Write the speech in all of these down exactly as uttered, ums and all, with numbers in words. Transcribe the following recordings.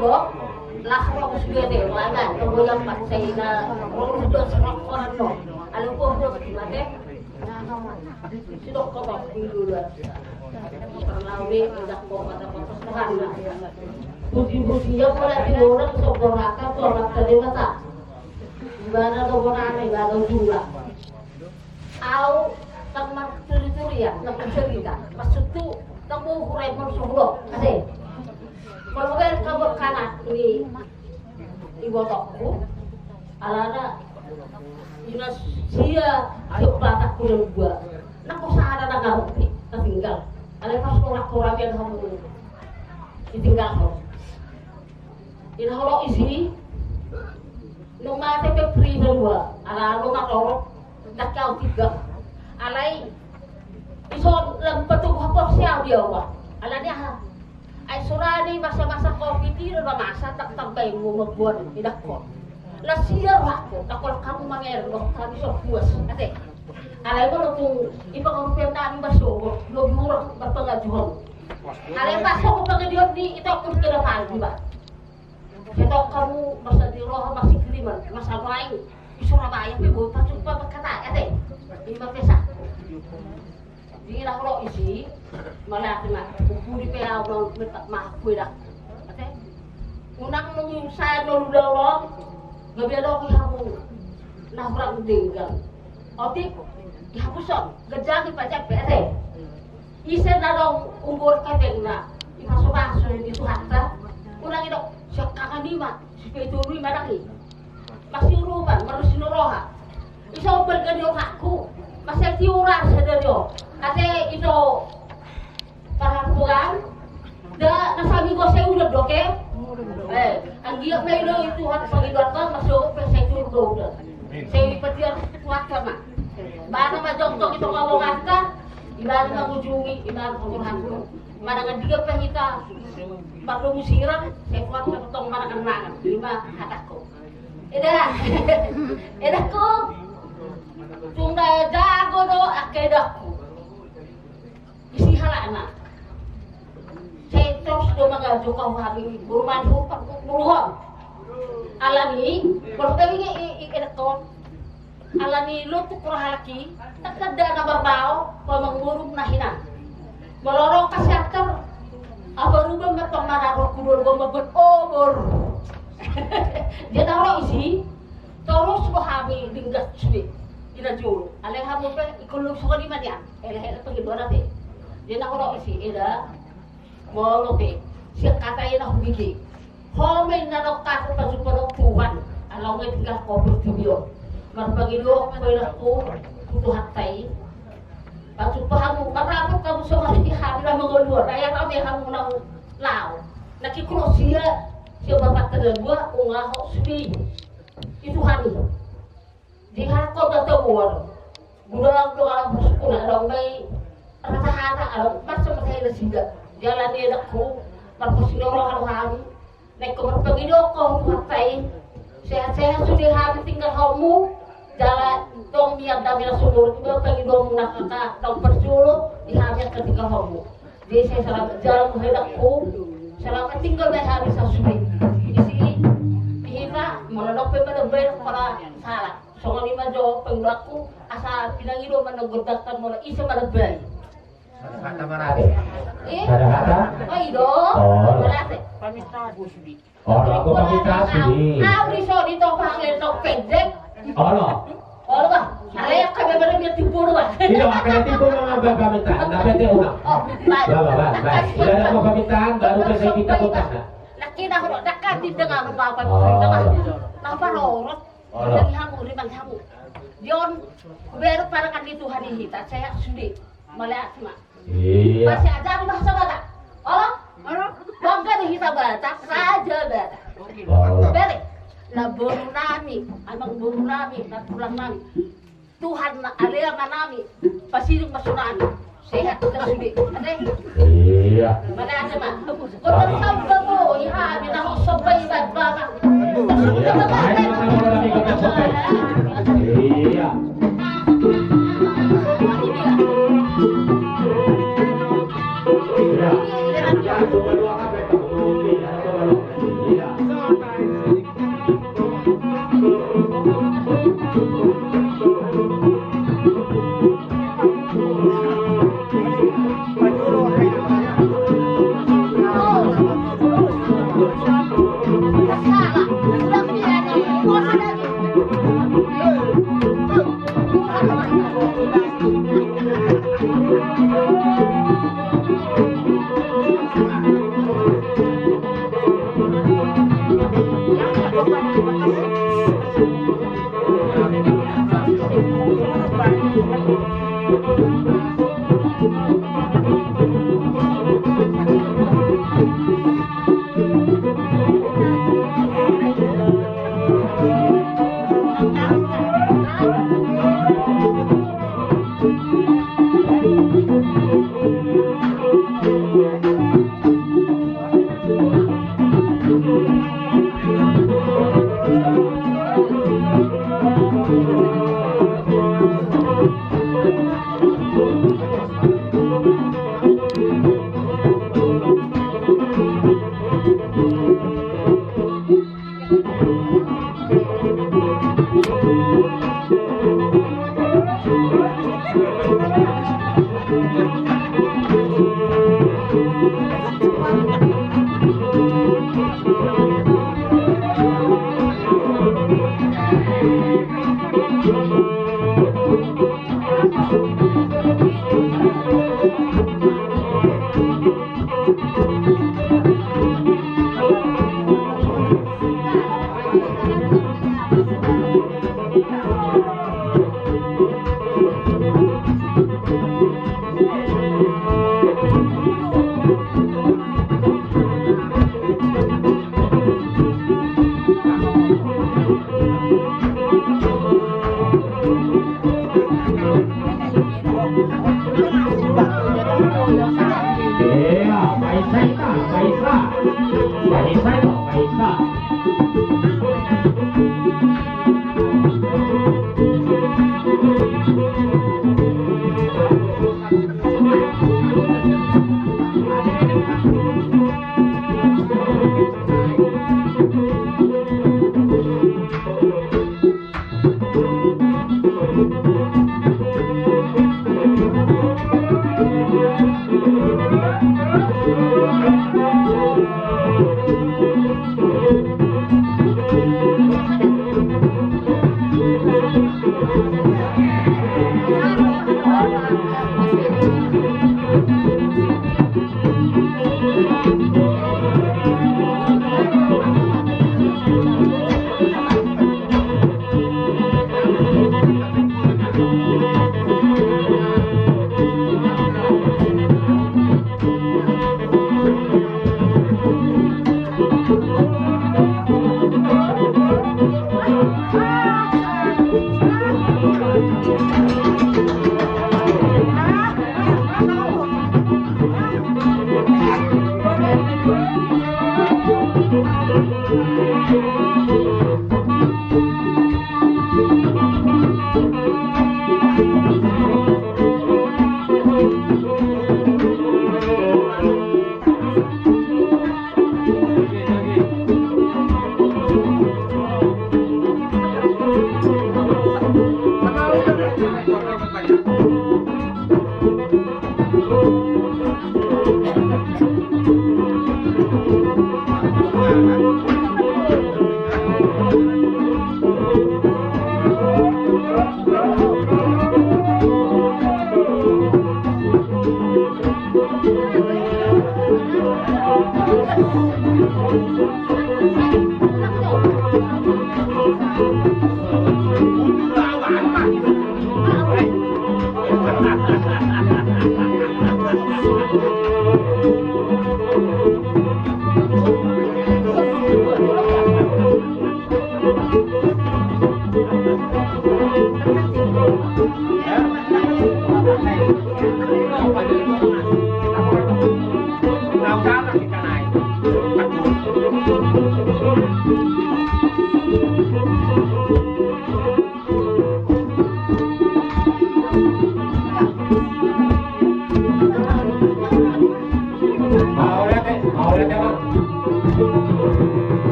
Las ro sude te, mana, tunggu yang empat, saya ingat, ro sudah serok orang no. Alu kok, bos, gimana? Sidok kau bos, dulu lah. Terlalu, indah kau kata kau terserah lah. Puji-puji ya, kalau di orang, sombong raka, tuh, orang terima tak? Gimana, tuh, orang, gimana, tuh, lah? Au, tang marturi-turian, tang marcerita. Maksudku, tang mau huremon suhudok, ate. Molo berka berkana ni ibotokku, alana ina sia, sia batakku dan gua. Nako sana na ngarupi, tatinggal. Alai pas korak-korak yang kamu ditinggal kau. Ina holo isi, nung mate pe prida dua, ala nung marorot, ndang au tiga. Alai, ison lam patubuh porsi au dia wa. Ala ni aha? Ai surani masa-masa covid i do na masa tak tambai mu mabuan idakon. Lasiar wako, tak kolak kamu manger, kami so puas, ate. Alai molo tung ipa kamu pentan baso, lobi urang berpengajuan. Alai pas aku pengajuan di itu aku kena pagi, Pak. Setok kamu masa di roha masih kiriman, masa main di Surabaya pe bota jumpa berkata, ate. Lima pesa. Di ina holo isi, malah kena, kuku di pea orang minta maaf, gue dah. Ate. Unang nunggu saya dulu dulu, nggak biar dong kamu. Nah, orang tinggal. Otik, dihapuson, gejang dipajak pe, ate. Ise na dong umur kepengna, dipasu-pasu ni Tuhanta. Unang idok, siakkangan ima, sipeturu ima dang i. Masiurupan, marusino roha. Ise ombal gani otakku, masetiura sedario. Ate ito, Parhambuan, da na sami gose udan doke. Eh, anggiat ma i do i Tuhan pangidoanta, masuk pe sai turun do udan. Sai patiar kuat ma. Bana ma jongkong i tong abonganta, ibana mangujungi, ibana pangurhangku. Manang andigan pe hita mardomu sirang, sai kuat ma tong manang mangan. Ima hatangku. Eda. Edangku. Tung da jago do angka edangku. Isi halakna. Sai torus do mangajo hami boru Manihur, boru on. Alani, boru tadi i, i, i, edekkon. Alani lotuk roha halak i, tak tanda na marbao, pamangurung na hina. Molo ro kasiantar, apa rubah ma tong manarok kudol gomma bet obor. Dia taro isi, torus do hami denggan sude. Ina jolo. Alai hamu pe, ingkon lum songon i ma nian. Ela, ela, pergi dua nanti. Dia nak orang isi, ela. Molo pe, sian hata i na hubege. Ho ma inna dok hata pajumpa dok Tuhan. Ala unang tinggal ho portibi on. Marpangido ho inna ho tu Tuhanta i. Pajumpa hamu, marrapot hamu songon i hami na mangolu on. Raya rame hamu na lao. Na kikro sia, sia bapakta na dua, unang ho sude i. I Tuhan i. Di halak kota Tobuan, gudang do halak bersukuna, adong be i rata-rata, adong masa-masa i nasida. Jala ni anakku, marpos ni orang anu hami, naik ko marpangido ho tu Tuhanta i, sehat-sehat sude hami tinggal hamu, jala tong mian dame na sumur, iba pangidomu na hata, tong parjolo, di hami angka tinggal hamu. Jadi sai selamat jalan tu anakku, selamat tinggal be hami sasude. Isi, di hita, molo dok pe manambai, pala salah. Songon i ma jo pangidoanku, asa pinangido ma na gondang ta molo ise manambai. Kata marate. Eh? Kata-kata? Oh, i do. Oh. Marate. Olo, aku paminta sude. Au di so di topang lendok pendek. Olo. Olo bah. Alai angka be baru dia tipu do bah. Iya, angka dia tipu ma ba paminta. Nda pendek ulang. Oh, baik. Bah, bah, bah, bah. Udah ada apa permintaan, baru bisa kita buka. Laki na hurot, dakka di dengan apa-apa. Oh. Napa rorot? Olo. Dari hamu, riman hamu. Di on, baru parangan di Tuhan i hita, sehat sude. Mauliate ma. Iya. Masiajar bahasa Batak. Olo? Olo. Bangga di hita Batak, raja Batak. Olo. Bere. Na boru nami, amang boru nami, na tulang nami. Tuhan na ale ama nami, pasidung ma sonami. Sehat hita sude. Ate? Iya. Mana ada ma? Kota Samba mo, iha, mina ho Samba iban baba. Iya. Ayo, mana mau lagi kota Samba? Iya. Iya.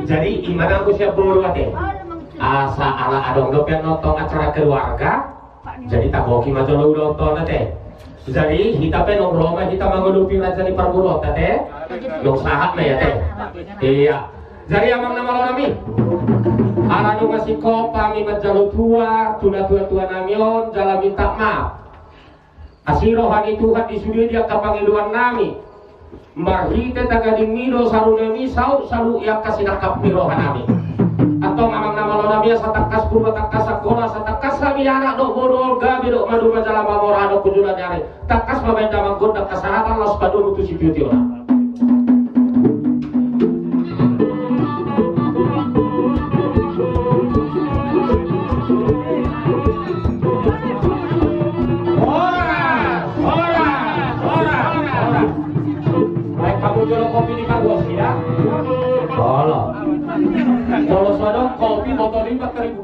Jadi ima nanggo siap boru ate. Asa ala adong dope nonton acara keluarga. Jadi tagoki ma jolo udaontona te. Jadi hita pe nunga ro ma hita mangadopi raja ni parboruonta te. Nunga sahat ma i ate. Iya. Jadi amang na malo nami, ala nunga singkop hami manjalo tua tu natuatua nami on jala minta maaf. Asi roha ni Tuhan di sude di angka pangidoan nami. Marhite tagadingmi do saru nami saut salu i angka sinangkap ni roha nami. Antong amang na malo nami, asa tangkas purba tangkas angkola, asa tangkas hami anak dohot boru on gabe dohot maduma jala mamora dohot tu joloan ni ari. Tangkas ma baen damang gondang hasahatan laos padomu tu sitiotio. Horas, horas, horas, horas. Baen hamu jolo kopi di pargonsi ya. Olo. Molo so adong kopi botol lima ribu.